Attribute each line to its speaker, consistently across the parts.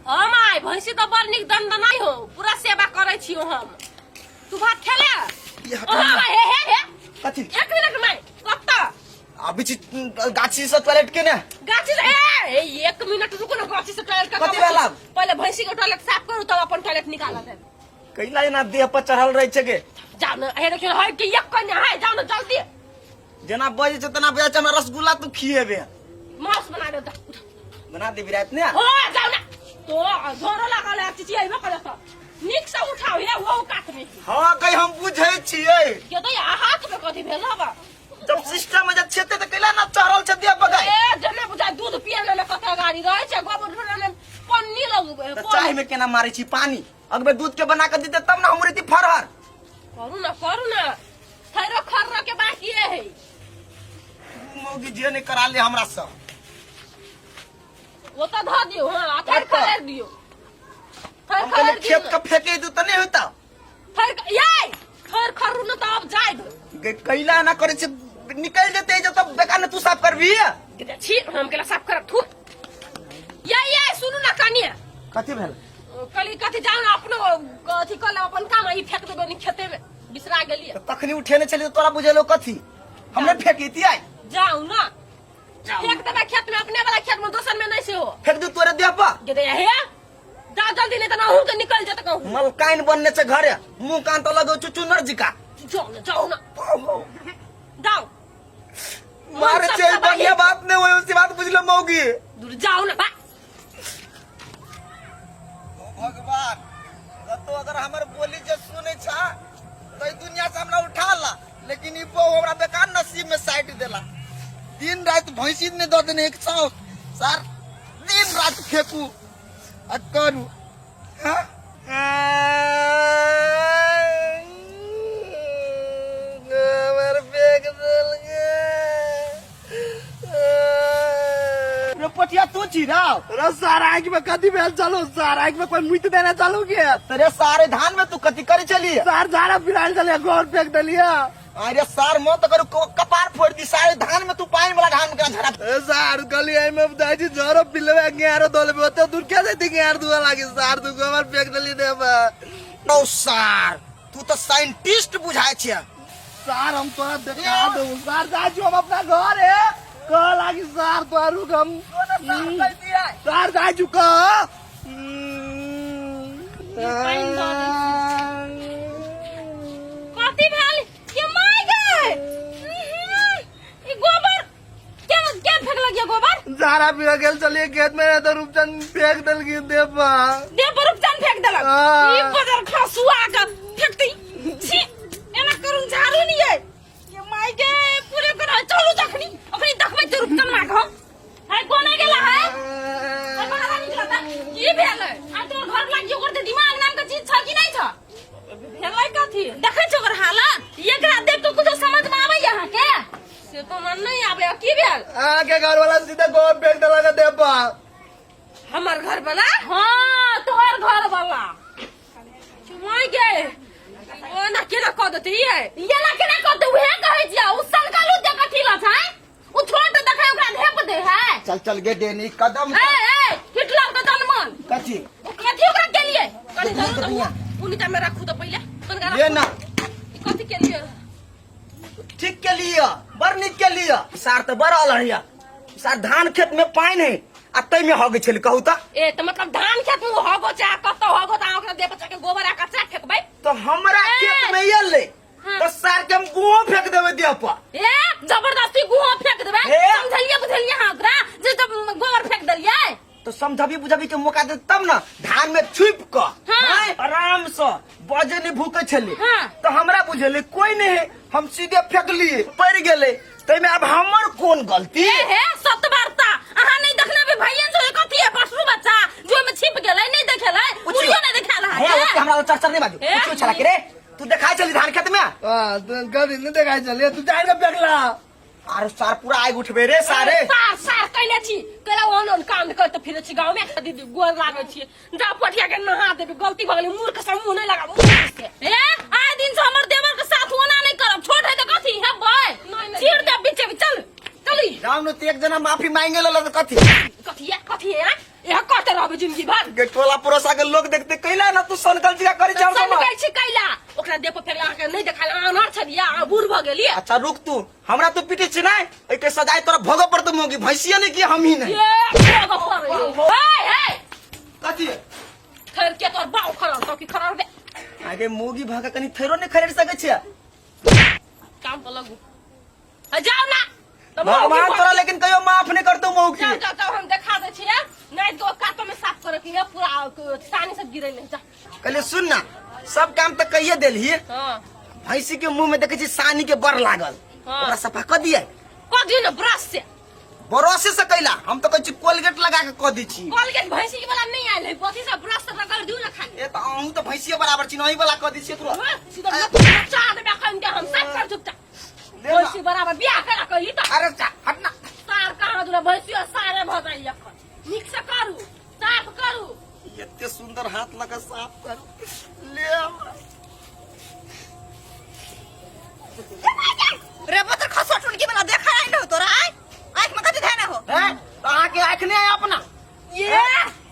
Speaker 1: हम आइ भैंसी तऽ बड़ नीक दनदनाइ हो पूरा सेवा करै छी हम तू भात खेले
Speaker 2: ई हटा
Speaker 1: ओ
Speaker 2: ना।
Speaker 1: हे हे हे
Speaker 2: कथी
Speaker 1: एक मिनट माय कत्ता
Speaker 2: अभी छी गाछी से टॉयलेट के ने
Speaker 1: गाछी से ए, ए एक मिनट रुको ना गाछी से टॉयलेट का
Speaker 2: कथी भेल आब?
Speaker 1: पहिले भैंसी के टॉयलेट साफ करू तब अपन टॉयलेट निकाल देब
Speaker 2: कैला एना देह पर चढ़ल रहे छै गे
Speaker 1: जाओ ना हे देखियो है कि एक कन्या है जाओ ना जल्दी
Speaker 2: जेना बजै छै तेना बजै छै हमरा रसगुल्ला तू खिएबे
Speaker 1: मांस बना दे
Speaker 2: बना देबी राति ने
Speaker 1: हो जाओ ना तो झोरो लागल है चिची आइबो करे तो नीक से उठाओ हे वो काट में
Speaker 2: हाँ कहीं हम बुझै छियै
Speaker 1: के तो यहाँ हाथ में कथी भेल हबा
Speaker 2: जब सिस्टम में जब छेते तऽ कैला ना चढ़ल छै देह पर गाय
Speaker 1: ए जने बुझा दूध पिए ले कते गाड़ी रहै छै गोबर ढोरे में पन्नी लगबै
Speaker 2: तऽ चाय में केना मारै छी पानी अगबे दूध के बना के देते तब ना हम रहती फरहर
Speaker 1: करू ना करू ना थैरो खर्र के बाकी है
Speaker 2: मौगी जे नहीं करा ले हमरा सब
Speaker 1: वो तो धऽ दियौ हाँ आ थैर
Speaker 2: कतऽ?
Speaker 1: खरेर दियौ थैर
Speaker 2: हम कहले
Speaker 1: खरेर
Speaker 2: खेत
Speaker 1: दियौ
Speaker 2: के फेंके दू तऽ नहीं होता
Speaker 1: थैर ये थैर खरू न तऽ अब जाय दो
Speaker 2: गे कैला ना करे छै निकल जेते जे तब बेकार ने तू साफ करबी
Speaker 1: गे छी हम केला साफ करब थू ये ये सुनू ना कनिया
Speaker 2: कथी भेल
Speaker 1: कली कथी जाउ ना अपनो कथी कऽ लेब अपन काम आ ई फेंक देबै नी खेते में बिसरा गेलियै
Speaker 2: तऽ तखनी उठेने छली तऽ तोरा बुझेलो कथी हम नहि फेंकी आई
Speaker 1: जाउ ना फेंक देबै खेत में अपने वाला खेत में दोसर में नहीं से हो
Speaker 2: फेंक दू तोरे देह पर
Speaker 1: गे दे हे जा जल्दी नहीं तऽ अहूँ के निकल जेत कहूँ
Speaker 2: मलकाइन बनने छै घरे मुंह कान तऽ लगौ चुचुनर जिका
Speaker 1: जाउ ना जाउ ना जाउ
Speaker 2: मारे
Speaker 1: सब
Speaker 2: छै
Speaker 1: तबाही।
Speaker 2: बढ़िया बात नहीं होय उसी बात बुझलो मौगी
Speaker 1: दूर जाउ ना बा
Speaker 2: ओ भगवान कतो अगर हमर बोली जे सुनै छा तो ई दुनिया से हमरा उठा ला लेकिन ई बहु हमरा बेकार नसीब में साइड देला दिन रात भैंसी ने दऽ देने एक सौ सर दिन रात फेंकू आ करू हाँ? हमर फेंक देलकै। रे पटिया तू छी राव
Speaker 3: रे सारा आँखि में कथी भेल चलू सारा आँखि में कोई मुइत देने चलू के
Speaker 2: तेरे सारे धान में तू कथी करे चली
Speaker 3: सार झाड़ा फिरायल चलिए गोर फेंक देलिए
Speaker 2: अरे सार मत करू कपार फोड़ दी सारे धान में तू पानी वाला धान में केना झड़ा
Speaker 3: ए सार गली एहि में जाइ छी झरो पिलबे गेरो धोलबे ओते दूर के जैती गेर धुआ लागी सार तू गोबर फेंक देली देह पर
Speaker 2: ओ सार तू तो साइंटिस्ट बुझाय छियै
Speaker 3: सार हम तोरा देखा देबू सार जाइ छी हम अपना घर है कह लागी सार तोरा रुक हम सार जाइ छी कह
Speaker 1: पानि दऽ दै कथी भेल ये my गए ई गोबर के के फेंकलक ये गोबर
Speaker 3: झाड़ा पीरा गेल चलिए खेत में तो रूपचंद फेंक देलखिन देह पर
Speaker 1: देह पर रूपचंद फेंक देलक
Speaker 3: हाँ।
Speaker 1: ई बदर खसुआ के फेंकती छी एना करून झाड़ू नहीं ये ये my के पूरे करा चलू तखनी अखनी देखबै ते रूपचंद माँ के हम है कोने गेला है है बाहर निकलता की भेल आ तोर घर लागी ओकर ते दिमाग नाम के चीज छ कि नहीं छ भेलै कथी देखै छ ओकर हालत एकरा देख के कुछो समझ में आबै अहाँ के से तो मन नहीं आबै की भेल
Speaker 3: अहाँ के घर वाला सीधा गोबर फेंक देलक देह पर
Speaker 1: हमर घर वाला हाँ तोहर घर वाला चुमाई गे ओना केना कऽ देतै ये ये ना केना कऽ देतै उहे कहै छियै उ सनकालू दे कथी ल छै उ छोट देखै ओकरा धेप दे है
Speaker 2: चल चल गे डेनी कदम
Speaker 1: ए ए हिटलर के जनमन
Speaker 2: कथी
Speaker 1: ओ कथी ओकरा केलिए कनी धरू तऽ उनिटा में राखू तऽ पहिले कनका
Speaker 2: ये ना
Speaker 1: ई कथी केलिए
Speaker 2: ठीक के लिए बड़ नीक के लिए सार तऽ बड़ अलहिया सार धान खेत में पानि है आ तै में हगै छलै कहू तऽ
Speaker 1: ए तऽ मतलब धान खेत में हगो चाहे कतौ हगो तऽ अहाँ ओकरा देह बच्चा के गोबर आ कचरा फेकबै
Speaker 2: तो हमरा
Speaker 1: ए!
Speaker 2: खेत में एलै
Speaker 1: हाँ।
Speaker 2: तो सार के हम गुहो फेंक देबै देह पर
Speaker 1: ए जबरदस्ती गुहो फेंक देबै
Speaker 2: ए!
Speaker 1: समझलिए बुझलिए अहाँ ओकरा जे जब गोबर फेंक देलिए
Speaker 2: तो समझबी बुझबी के मौका दे तब ना धान में छुप क
Speaker 1: हाँ।
Speaker 2: हैं, आराम से बजे नहीं भूखे छले
Speaker 1: हाँ।
Speaker 2: तो हमरा बुझेले कोई नहीं है हम सीधे फेंकलिए पड़ गेले तैमे अब हमर कोन गलती
Speaker 1: ए हे सत वार्ता अहाँ नहीं देखने भी भैया जो कथी है पशु बच्चा जो में छिप गेलै नहीं देखेलै मुड़ियो नहीं देखाल
Speaker 2: हे
Speaker 1: है
Speaker 2: ओते हमरा चर्चा नहीं बाजू
Speaker 1: ए?
Speaker 2: पूछियो छला के रे तू देखाय छली धान खेत में
Speaker 3: हाँ, तो कभी नहीं देखाई चलिए तू जान के फेंकला
Speaker 2: आर सार पूरा आगि उठबे रे सारे
Speaker 1: सार सार कैले छी कैला ओहन ओहन कांड करते फिरे छी गाँव में दीदी गोर लागै छी जा पटिया के नहा देबे गलती भऽ गेलै मूर्ख से मुंह नहीं लगा मूर्ख से ए आइ दिन से हमर देवर के साथ ओना नहीं करब छोट है त कथी हे बॉय चीर दे बीचे में चल चली
Speaker 2: राम ने तो एक जना माफी मांगे लल कथी
Speaker 1: कथी है कथी है यह कथी मारते रहबै जिंदगी भर
Speaker 2: गे टोला पड़ोसा के लोग देखते कैला ना तू सनकल जी करी जाओ
Speaker 1: सन कहै छी कैला ओकरा देह पर फेंकला अहाँके नहि देखायल अहाँ अनहर छलियै अहाँ बूढ़ भऽ गेलियै
Speaker 2: अच्छा रुक तू हमरा तू पीटे छी नहीं एके सजाय तोरा भोग पड़तो मोगी भैंसिया नहीं कि हम ही नहीं
Speaker 1: ये भोग पड़ै हे हे
Speaker 2: कथी
Speaker 1: खैर के तोर बाउ खरल तो की खरल बे
Speaker 2: आगे मोगी भागा कनी थैरो नहीं खरीद सके छियै
Speaker 1: काम पर लगू आ जाओ ना तो
Speaker 2: भगवान तोरा लेकिन कहियो माफ नहीं करतो मौकी
Speaker 1: जाओ जाओ जाओ हम देखा दै छियै नहीं तो कातो में साफ करे के है पूरा सानी सब गिरे नहीं जा
Speaker 2: कहलिए सुन ना सब काम तऽ कहिए देलही
Speaker 1: हां
Speaker 2: भैंसी के मुंह में देखे छी सानी के बड़ लागल
Speaker 1: हाँ।
Speaker 2: ओकरा सफा कऽ दिए
Speaker 1: कऽ दियौ ने ब्रश से
Speaker 2: बरसे से कैला हम तऽ कहै छी कोलगेट लगा के कऽ दै छी
Speaker 1: कोलगेट भैंसी वाला नहीं आयल है बथी से ब्रश से रगड़ दियौ ने खाली
Speaker 2: ए तऽ अहूँ तऽ भैंसिए बराबर छी अहीं वाला कऽ दै छियै तुरंत
Speaker 1: हाँ, सीधा नचा देबै अखन के हम साफ कर चुपचाप
Speaker 2: ले ना।
Speaker 1: भैंसी बराबर बियाह करा कहली तऽ
Speaker 2: अरे जा हट ना
Speaker 1: सार कहाँ दूरा भैंसी और सारे भऽ जाइए अखन नीक से करू साफ करू
Speaker 2: एते सुंदर हाथ लगा साफ करू ले हमरा।
Speaker 4: रे बतर खसो टुनकी वाला देखा आइल हो तोरा आय आँख में कथी ध्यान हो
Speaker 2: हैं? तऽ अहाँके आँखि नहि आय अपना
Speaker 4: ये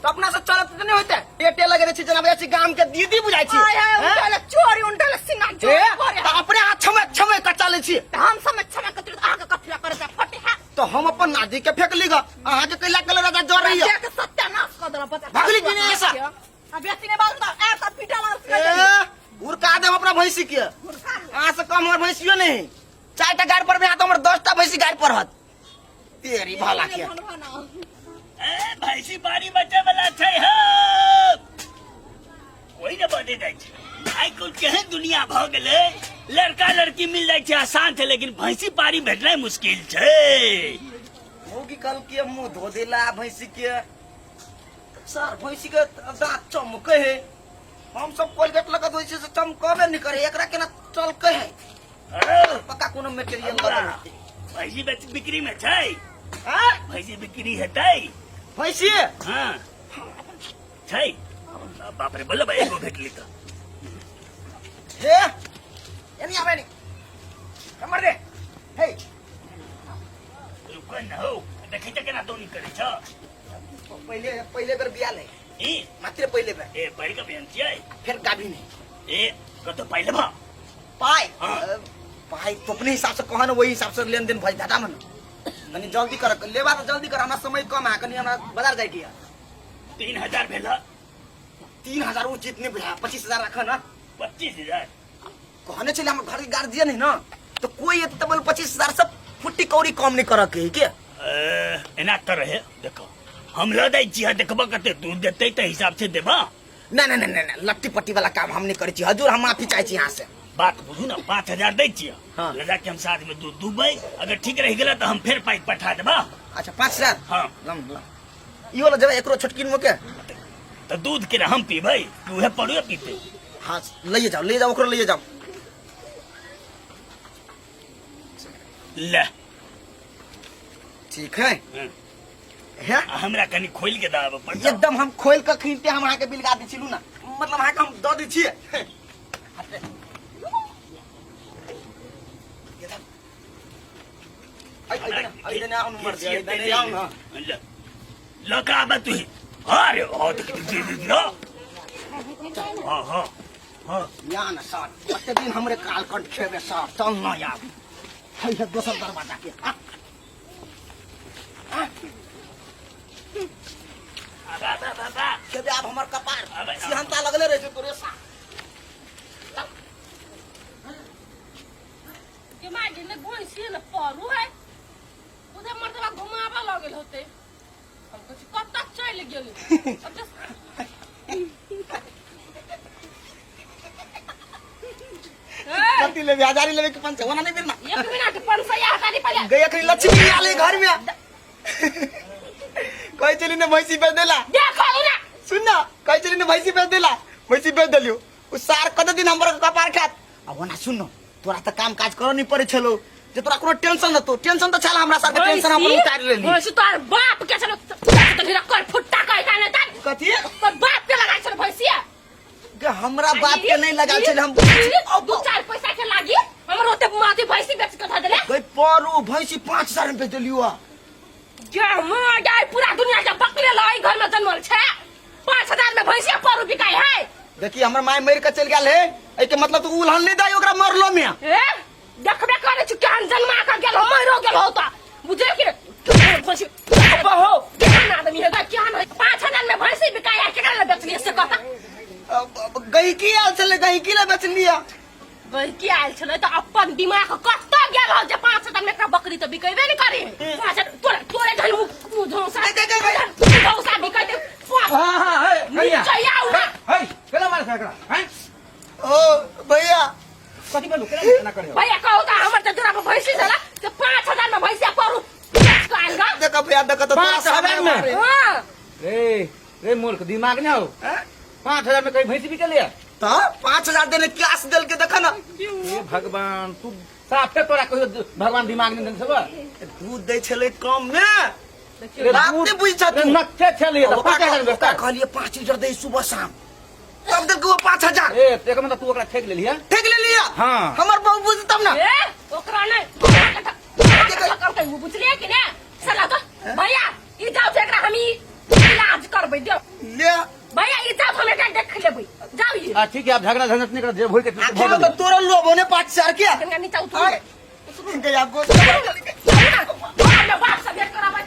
Speaker 2: तऽ अपना से चलत तऽ नहि होइते टेटे लगेने छी जेना बुझाइ छी गाम के दीदी बुझाइ छी
Speaker 4: आय आय
Speaker 2: हैं?
Speaker 4: उठल चोरी उठल सीना
Speaker 2: ए,
Speaker 4: चोरी करे
Speaker 2: तऽ अपने हाथ छमे छमे कऽ चलै छी
Speaker 4: तऽ हम सब क्षमा कतरी अहाँके कथी करे छै फटे है
Speaker 2: तऽ हम अपन नादी के फेंक ली ग अहाँके कैला कल राजा जर रही है
Speaker 4: के सत्यानाश कर देला बच्चा
Speaker 2: भगली कि नहीं ऐसा?
Speaker 4: आ बेसी नहीं बात ए सब पीटा लागल
Speaker 2: ए, उड़का देब अपना भैंसी के अहाँ से कम हमर भैंसियो नहीं चारि टा गाड़ पर में तऽ हमर 10 टा भैंसी गाड़ पर हत तेरी भला के
Speaker 5: ए भैंसी पानी बचे वाला छै हो कोई ने बदे जाइ छै आइ काल्हि केहन दुनिया भऽ गेलै लड़का लड़की मिल जाइ छै आसान छै लेकिन भैंसी पानी भेटनाइ मुश्किल छै
Speaker 2: मौगी कल के मुंह धो देला भैंसी के सर भैंसी के दांत चमके है हम सब कोलगेट लगा धोइ छी से चमकबे नहीं करे एकरा केना चलके है
Speaker 5: अरे,
Speaker 2: पक्का कोनो मटेरियल लगल होतै
Speaker 5: भैंसी बेच बिक्री में छै
Speaker 2: हाँ?
Speaker 5: भैंसी बिक्री हेतै
Speaker 2: भैंसी
Speaker 5: हाँ छै बाप रे बोल एगो भेटली तऽ
Speaker 2: हे एनी आबै नी हमर दे हे
Speaker 5: रुक न हो देखै छ केना दौनी करै छ
Speaker 2: पहिले पहिले बेर बिया ले
Speaker 5: ई
Speaker 2: मात्र पहिले बेर
Speaker 5: ए पहिल के बियान छियै
Speaker 2: फेर गाभी नहीं
Speaker 5: ए कतौ पाइ लेबह
Speaker 2: पाइ
Speaker 5: हाँ।
Speaker 2: पाइ तो अपने हिसाब से कह न वही हिसाब से लेन देन भई दादा मन कनी जल्दी कर लेबा तो जल्दी कर हमरा समय कम है कनी हमरा बाजार जाए के है
Speaker 5: 3000 भेल
Speaker 2: 3000 उचित नहीं बुझा 25,000 रख ना
Speaker 5: 25,000
Speaker 2: कहने चले हमर घर के गार्जियन है ना तो कोई एते बोल 25,000 सब फुट्टी कौड़ी कम नहीं कर के है के
Speaker 5: एना तो रहे देखो हम ल दै छियै देखबह कते दूध देतै तऽ हिसाब से देबह
Speaker 2: ना ना ना ना ना लट्टी पट्टी वाला काम हम नहीं करे छी हजूर हम माफी चाहे छी यहाँ से
Speaker 5: बात बुझू ना 5000 दै छियै
Speaker 2: हाँ।
Speaker 5: लगा के हम साथ में दूध दूबै अगर ठीक रहि गेलै तऽ हम फेर पाइ पठा देबह
Speaker 2: अच्छा 5000
Speaker 5: हाँ।
Speaker 2: लम लम इहो ल जेबै एकरो छोटकी मुके
Speaker 5: तऽ दूध के हम पीबै कि उहे पड़ुए पीते
Speaker 2: हाँ लइए जाओ ले जाओ ओकरो लइए जाओ
Speaker 5: ले
Speaker 2: ठीक है
Speaker 5: हाँ।
Speaker 2: है
Speaker 5: आ हमरा कनि खोलि के दाब पड़तौ
Speaker 2: एकदम हम खोल के खींचते हम अहाँके बिलगा दै छी लू ना मतलब अहाँके हम दऽ दै छियै
Speaker 5: लऽ कऽ आबऽ तू अरे हाँ देख देख देख देख हाँ हाँ हाँ
Speaker 2: या ना सर कते दिन हमरे काल कंठ खेबे सर चल ना यार है है दोसर दरवाजा के आ खेबे आब हमर कपार
Speaker 5: आबे, आबे।
Speaker 2: सिहंता लगले रहे छै तोरे सा
Speaker 1: के माय ने भैंसी ने परू है उधर मर्दबा घुमाबऽ लगल होते हम कहै छी कतऽ चलि गेली अब जस- ए,
Speaker 2: कति लेबे हजारी लेबे कि 500 ओना नहीं बिरना
Speaker 1: एक मिनट 500 हजारी पहिले
Speaker 2: गई अखनी लक्ष्मी आले घर में कहि चली ने भैंसी बेच देला
Speaker 1: देखो ना
Speaker 2: सुन ना कहि चली ने भैंसी बेच देला भैंसी बेच देलियो उ सार कते दिन हमर कपार खात आ ओना सुन न तोरा तऽ काम काज करऽ नहीं पड़े छलो जे तोरा कोनो टेंशन न तो टेंशन तऽ छल हमरा साथे टेंशन हम उतारि लेली
Speaker 1: भैंसी तोहर बाप के छलो तो घेरा कर फुट्टा कह का नहीं तार
Speaker 2: कथी
Speaker 1: तोर बाप के लगाइ छल भैंसिया
Speaker 2: गे हमरा बाप के नहीं लगा छल हम
Speaker 1: दू चार पैसा के लागी हमर ओते माथी भैंसी बेच के धऽ देले
Speaker 2: गई परू भैंसी 5000 में बेच देलियो।
Speaker 1: गे माँ गे पूरा दुनिया के बकले लाई घर में जन्मल छे 5000 में भैंसिया पारू बिकाई है
Speaker 2: देखी हमर माय मर के चल गेल है एहि के मतलब तू उलहन नहीं दाई ओकरा मरलो में
Speaker 1: ए देखबे करे छु केहन जन्मा के गेल हो मरो गेल हो त बुझे कि भैंसी बहो केहन आदमी है केहन है 5000 में भैंसी बिकाई है केकरा ले बेचलिए से कहता
Speaker 2: गहिकी आयल छलै गहिकी ले बेचलिया
Speaker 1: गहिकी आयल छलै तऽ अपन दिमाग कतऽ गेल हो जे 5000 में एकरा बकरी तऽ बिकेबे नहि करे 5000 तोरे तोरे धन मुँह मुँह धौसा धौसा बिकेते पाँच
Speaker 6: हाँ हाँ हे कहिया
Speaker 1: नीचे आउ ना
Speaker 6: हे केना मारे छै एकरा हैं
Speaker 2: ओ भैया
Speaker 6: कथी बोलू केना एना करे
Speaker 1: भैया कहू तऽ हमर तऽ जोड़ा पर भैंसी छला से 5000 में भैंसिया परू बेच कऽ आयल गा
Speaker 2: देख भैया देख तो
Speaker 6: 5000 में?
Speaker 1: हाँ
Speaker 6: रे रे मूर्ख दिमाग नहीं हो 5000 में कहीं भैंसी बिके लिया
Speaker 2: तो 5000 देने कैश देल के देख ना
Speaker 6: हे भगवान तू साफे तोरा कहियो भगवान दिमाग नहीं देने सब
Speaker 2: दूध दै छलै कम में
Speaker 6: रे
Speaker 2: बात
Speaker 6: दूध-
Speaker 2: नहीं बुझै छ
Speaker 6: रे
Speaker 2: तू।
Speaker 6: नक्शे छलिए तऽ 5000 में
Speaker 2: ओकरा
Speaker 6: बेचता
Speaker 2: कहलिए 5 लीटर दे सुबह शाम तब देलकै वो 5000
Speaker 6: ए एक मतलब तू ओकरा ठेक लेलिए
Speaker 2: ठेक लेलिए
Speaker 6: हाँ।
Speaker 2: हमर बहु बुझ तब ना
Speaker 1: ए ओकरा नहि बुझलिए कि ने साला तो भैया ई जाओ से एकरा हम ई इलाज करबै दियौ
Speaker 2: ले
Speaker 1: भैया ई जाओ हम एकरा देख लेबै जाओ ई
Speaker 6: आ ठीक है आप झगड़ा झंझट नहीं कर जे भूल के
Speaker 2: आखिर में तो तोरा लोभ होने 5000 के
Speaker 1: कनिका नीचा उतरू
Speaker 2: आए। गया गो
Speaker 1: बाप से भेंट कराबै।